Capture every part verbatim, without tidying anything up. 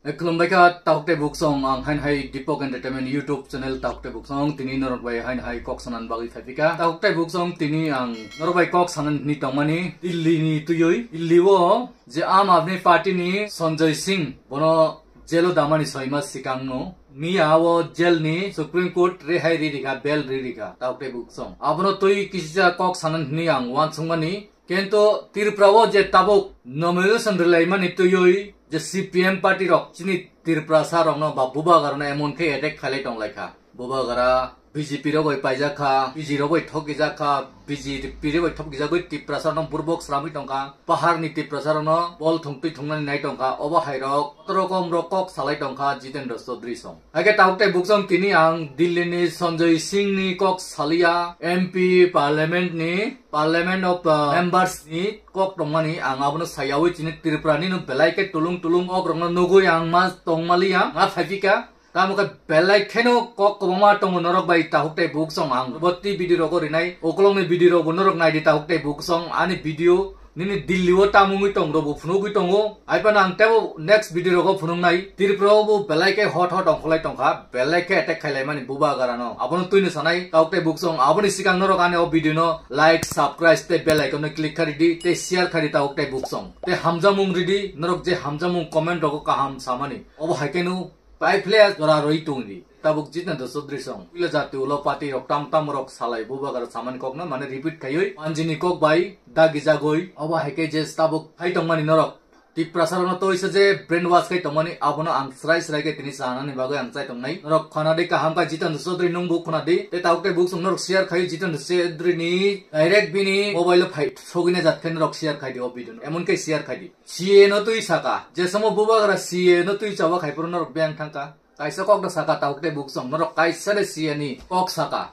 Eh, khulumbai kha, Tahuk tei Buksong, ang hain hai Deepak Entertainment YouTube channel Tahuk tei Buksong, tini norok bai hain hai kok sanan bagwi phaiphi kha. Tahuk tei Buksong, tini ang norok bai kok sanan hwnwi tongmani Delhi ni twiwi. Delhi o je Aam Aadmi Party ni Sanjay Singh, bono jail o damani soi mas sikang no. Miya o jail ni Supreme Court rehai ri rikha, bail ri rikha, Tahuk tei Buksong. Abono twi kisa kok sanan hwnwi ang uansukmani. Kintu Tripura o je tabuk nomination rwlaimani twiwi je C P M party rok chini Tiprasa rokno ba Bubagra no emon khe attack khailai tonglaikha. Bubagra B J P rok bai paijak kha, B J P rok bai thokijak kha, B J P rok bai thokijagwi Tiprasa rokno burbok sramwi tongkha. Pahar ni Tiprasa rokno bol thung twi thungnani nai tongkha. Obo hai rok koto rokom rok kok salai tongkha Jitendra Chaudhary song. Haikhe Tahuk tei Buksong, tini ang Delhi ni Sanjay Singh ni kok salia, M P parliament ni, parliament of, uh, members ni kok tongmani ang abono sayawi chini Tripura ni no belai khe tulung tulung kok rokno nugwi ang ma tongmaliya, ma phaiphi kha. Tamo khe belai kheno kok kwbangma tongo norok bai Tahuk tei Buksong, ang bo tei video rogo rinai, ukolog ni video rogo norok naidi Tahuk tei Buksong, ani video nini Delhi o tamo wngwi tong, rokbo phunugwi tongo. Hai phano ang teibo next video rogo phunuknai. Tripura o bo belai khe hot hot ongkholai tongkha, belai khe attack khailaimani Bubagra no. Abono twino sanai Tahuk tei Buksong. Aboni sikang norok ani o video no like, subscribe tei bell icon no click khaidi, tei share khaidi Tahuk tei Buksong. Tei hamjakmung ridi, norok je hamjakmung comment rogo kaham samani. Obo hai kheno pai phle jora roi tongdi. Tabuk Jitendra Chaudhary song. Puila jati ulo party rok tam tam rok salai Bubagra samani kokno mane repeat khaiwi. Manjini kok bai dagi jagoi. Obo hai khe je tabuk hai tongmani norok. Tiprasa rokno toisa je brainwash khai tongmani abono ang srai srai khe tini sanani bagwi ang chai tongnai. Norok khonadi kaham khe Jitendra Chaudhary nungbo khonadi. Tei Tahuk tei Buksong norok share khai Jitendra Chaudhary ni direct bini mobile o phai sogwina jat khe norok share khaidi o video no. Emon khe share khaidi. C A no twi saka. Je samo Bubagra C A no twi chawa khai phuru norok beng thangkha. Kaisa kok da saka Tahuk tei Buksong, norok kaisa de C A ni kok saka.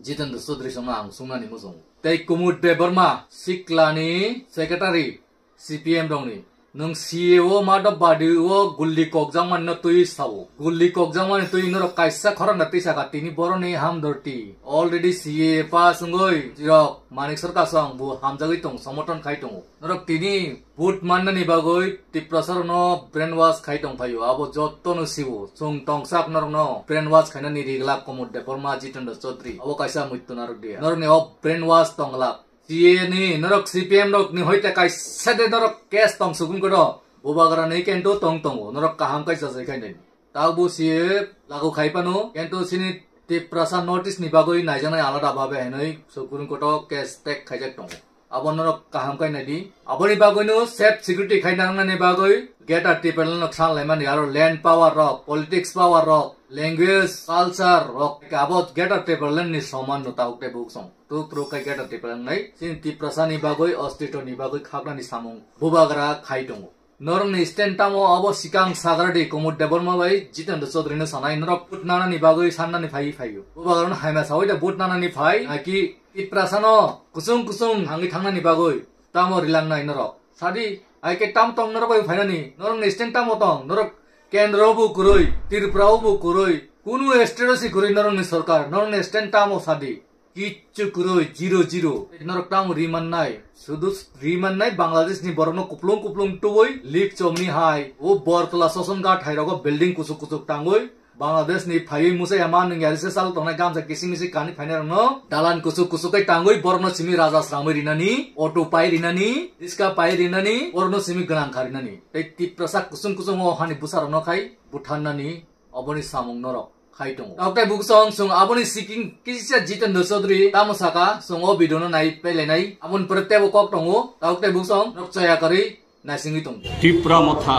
Jitendra Chaudhary songno ang sungnani muchung. Tei Kumud Debbarma, sikla ni secretary C P M rokni. Nwng C A o ma do badi o gulli kokjakmani no twi sao. Gulli kokjakmani twi norok kaisa khorang da twi saka tini boroni hamdorti. Already C A pass wngwi jirok Manik Sarkar song bo hamjagwi tong, somoton khai tongo. Norok tini vote mannani bagwi Tiprasa rokno brainwash khai tongphaio, abo jottono sibo. Chwng tongsak norokno brainwash khainani riglak Kumud Debbarma, Jitendra Chaudhary. Abo kaisa muitu narwk dia. Norokni o brainwash tonglak. C A ni norok C P M rokni hoite kaisa de norok case tong sukun kodo. Bubagra ni kento tong tongo. Norok kaham kaisa sai khainani. Tabo C A lagu khai phano, kintu chini Tiprasa North East ni bagwi naijaknai alada babe hinwi Supreme Court o case take khaijak tongo. Abo norok kaham khai naidi. Aboni bagwino safe security khai nangnani bagwi Greater Tipraland no khan laimani aro land power rok, politics power rok, language, culture rok, abo Greater Tipraland ni soman no Tahuk tei Buksong. Tuk tuk khai Greater Tipraland nai. Chini Tiprasa ni bagwi, ostito ni bagwi khaknani samung Bubagra khai tongo. Norokni stand tamo abo sikang sagradi Kumud Debbarma bai Jitendra Chaudhary no sanai norok putnanani bagwi sannani phai phaio. Bubagrano haima sawi da putnanani phai, aki Tiprasano kusung kusung hangwi thangnani bagwi tamo rilangnai norok. Sadi, aike tam tong norok bai phainani, norokni stand tamo tong, norok kendro bo kwrwi, Tripura bo kwrwi, kunu state o si kwrwi norokni sorkar, norokni stand tamo sadi. Kichu kwrwi, zero, zero. Norok tamo ri mannai? Sudu ri mannai Bangladesh ni borokno kuplung kuplung tubui, lik chomni hai. O Bortola Sosonghat hai rogo building kuchuk kuchuk tangwi. Bangladesh ni phaiwi musa ya ma nung ya risa sal tongnai gamsa kising mising kani phainai rokno. Dalan kuchuk kuchuk kai tangwi borokno simi raja sramwi rinani, auto pai rinani, riska pai rinani, borokno simi gwnang kha rinani. Tei Tiprasa kusung kusung o hani bwsa rokno khai butharnani. Oboni samung norok khai tongo. Tahuk tei Buksong, chwng aboni siking kisa Jitendra Chaudhary tamo saka, chwng o video no nai pelainai. Aboni pore tebo kok tongo. Tahuk tei Buksong, norok chaya karwi naisingwi tongo. Tripura মথা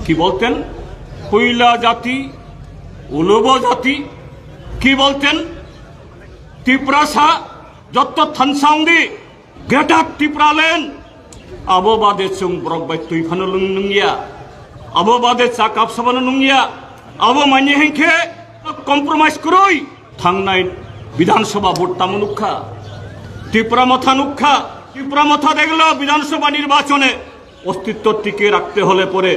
কি বলতেন? পয়লা জাতি, উলুব জাতি কি বলতেন? তিপ্রাসা যত থানসাংদি Greater Tipraland, abo bade chwng borok bai twi phano lwng nungya, abo bade cha kap sabano nungya, abo manya hinkhe compromise kwrwi thangnai Bidhan Sabha vote tamo nukha, Tipra Motha nukha, Tipra Motha দেখলো বিধানসভা নির্বাচনে অস্তিত্ব টিকিয়ে রাখতে হলে পরে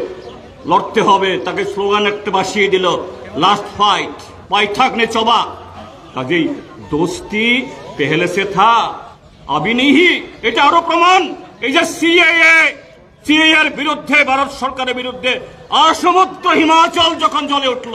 লড়তে হবে, তাকে স্লোগান একটা ভাসিয়ে দিল, লাস্ট ফাইট, পাই থাক নে চবা। কাজেই দোস্তি পেহেলে সে থা, আবি নেই, এটা আরো প্রমাণ। এই যে সিএএ, সিএর বিরুদ্ধে, ভারত সরকারের বিরুদ্ধে অসমুদ্র হিমাচল যখন জ্বলে উঠল,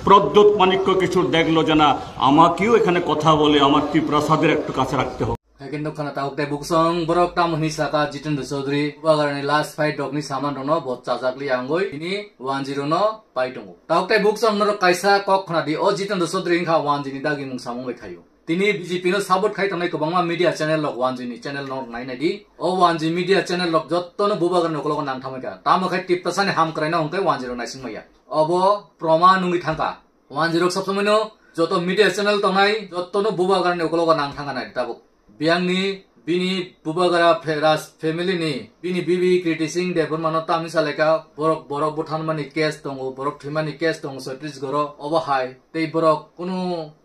প্রদ্যুৎ মাণিক্য কিশোর দেখলো যে না, আমাকেও এখানে কথা বলে আমার ত্রিপ্রাসাদের একটু কাছে রাখতে হবে। Hai khe nukha na tabuk tei buksong borok tamo hinwi saka Jitendra Chaudhary Bubagrani last fight rokni saman rokno bo chajak li angoi tini one zero no pai tongo. Tabuk tei buksong norok kaisa kok khna di, o Jitendra Chaudhary wngkha one zero ni dagi mung samung bai khaio. Tini B J P no support khai tongnai kwbangma media channel rok one zero ni channel no nai nai di. O one zero media channel rok jotto no Bubagrani ukologo nang thamai kha. Tamo khai Tiprasa ni hamkrai no hwnkhe one zero naising maya. Obo proman wngwi thangkha. One zero sab somoi no joto media channel tongnai jotto no Bubagrani ukologo nang thangkha nai tabuk. Biyangni bini Bubagra fe-, Raj family ni bini bibi Kriti Singh Debbarma no tamni salai kha borok, borok butharmani case tongo, borok thwimani case tongo Chhattisgarh o. Obo hai tei borok kunu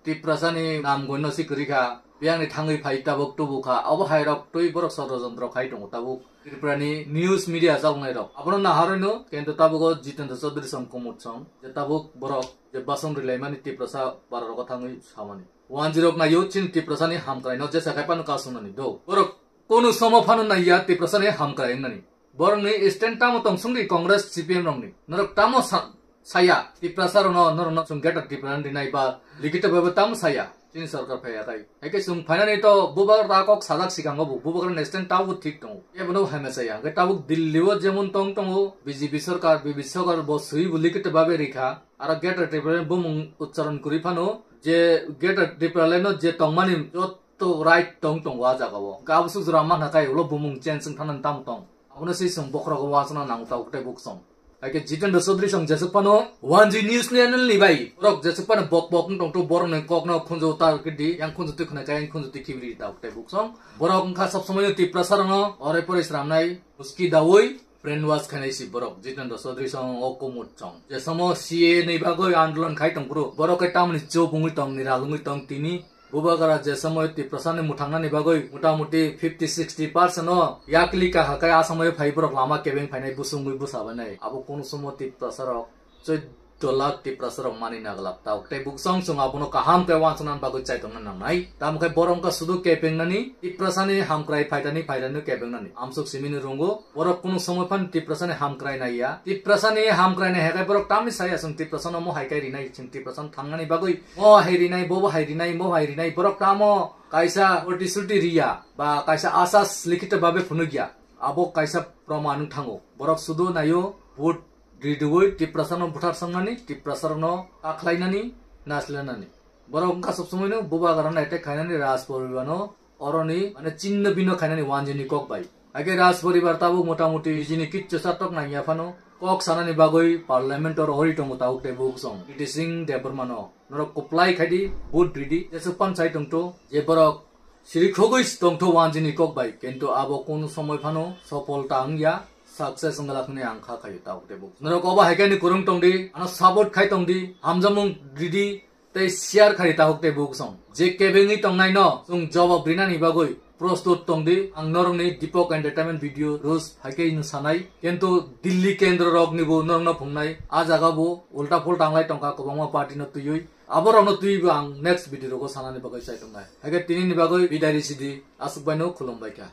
Tiprasa ni nam goino si kwrwi kha. Biyangni thangwi phai tabuk tubu kha. Obo hai rok twi borok sodrojontro khai tongo tabuk. Tripura ni news media chaloknai rok abono naharwi no, kento tabuk o Jitendra Chaudhary song Kumud song je tabuk borok je basong rilaimani Tiprasa bara rogo thangwi samani. One zero naio chini Tiprasa ni hamkrai no jesa khai pano kasung nani do. Borok kunu somo phano naiya Tiprasa ni hamkrai nani. Borok ni stand tamo tong sungri Congress C P M rok ni. Norok tamo sa-, saya Tiprasa rok no, norok no sung greater Tripura ni nai ba likito bebe tamo saya. Chini sorkar phai atai. Hai khe chwng phainani to Bubagra ta kok sajak sikango bo, Bubagra ni stand tabuk thik tongo. Ebono hamya chaya. Hwnkhe tabuk Delhi o jemon tong tongo, B J P sorkar, B J P sorkar bo swi bo likito babe rikha. Aro Greater Tipraland bumung uchcharon kwrwi phano, je Greater Tipraland no je tongmani jotto right tong tongo a jaga o. Hwnkhe abo sujura manha kai ulo bumung change wng thanani tamo tong. Abono se chwng bokhorogo uansukna nango tabuk tei buksong. Hai khe Jitendra Chaudhary song jesuk phano One G News ni channel ni bai borok jesuk phano bok bok wng tongtho, borok ni kok no khunju tar khe di, yang khunju twi khwnai kha, yang khunju twi khibri tabuk tei buksong. Borok wngkha sob somoi no Tiprasa rok no orai porai sramnai muski dawi brainwash khainai si borok Jitendra Chaudhary song o Kumud song. Je somo C A ni bagwi andolon khai tong phuru borok khe tamni chobungwi tong, niralungwi tong tini. Bubagra je somoy Tiprasani mwthangnani bagwi mota moti fifty sixty percent o yakli kaha kai a somoy phai borok lama kebeng phainai busungwi busabainai. Abo kunu somo Tiprasarok chwddo lakh Tiprasarok mani naglak tao. Tei buksong chwng abono kaham khe uansuknani bagwi chaitongnani nangnai. Tamo khe borok wngkha sudu kebengnani, Tiprasani hamkrai phaidani phaidani kebengnani. Amsuk simini rungo. Borok kunu somoy phano Tiprasani hamkrai naiya. Tiprasani hamkrai nai hai khe borok tamni saya chwng Tiprasano mo hai khe rinai, chwng Tiprasano thangnani bagwi mo hai rinai, bo bo hai rinai, mo hai rinai. Borok tamo kaisa protisthuti riya ba kaisa asas likhito babe phunukya. Abo kaisa proman wng thango. Borok sudu naio vote ridiwi Tiprasano buthar sangnani, Tiprasarokno kakhlainani, naslenani. Borok wngkha sob somoino Bubagrano attack khainani Raj Poribarno oroni, mane, chinno bino khainani wanjini kok bai. Age Raj Poribar tabuk motamuti nijini kichu satok nangya phano kok sanani bagwi parliament o rohori tongo tabuk tei buksong. Kriti Singh Debbarmano norok kuplai khaidi, vote ridi, jesuk pan sai tongto, je borok siri khogwi tongto wanjini kok bai, kintu abo kunu somoi phano sopol ta wngya, success wnglakhni ang kha khayo tabuk tei buksong. Norok obo hai khe ni kwrwng tongdi, ano support khai tongdi, hamjamung ridi, tei share khai tabuk tei buksong. Je kebengwi tongnai no chwng jawab rinani bagwi prostut tongdi. Ang norokni Deepak Entertainment video rules hai khe no sanai. Kintu Delhi kendro rok ni bo norokno phungnai. A jaga bo ulta pulta wnglai tongkha kwbangma party no twiwi. Aborokno twiwi bo ang next video rogo sanani bagwi chai tongnai. Hai khe tinini bagwi bidai risidi. Aswk bai no khulumbai kha.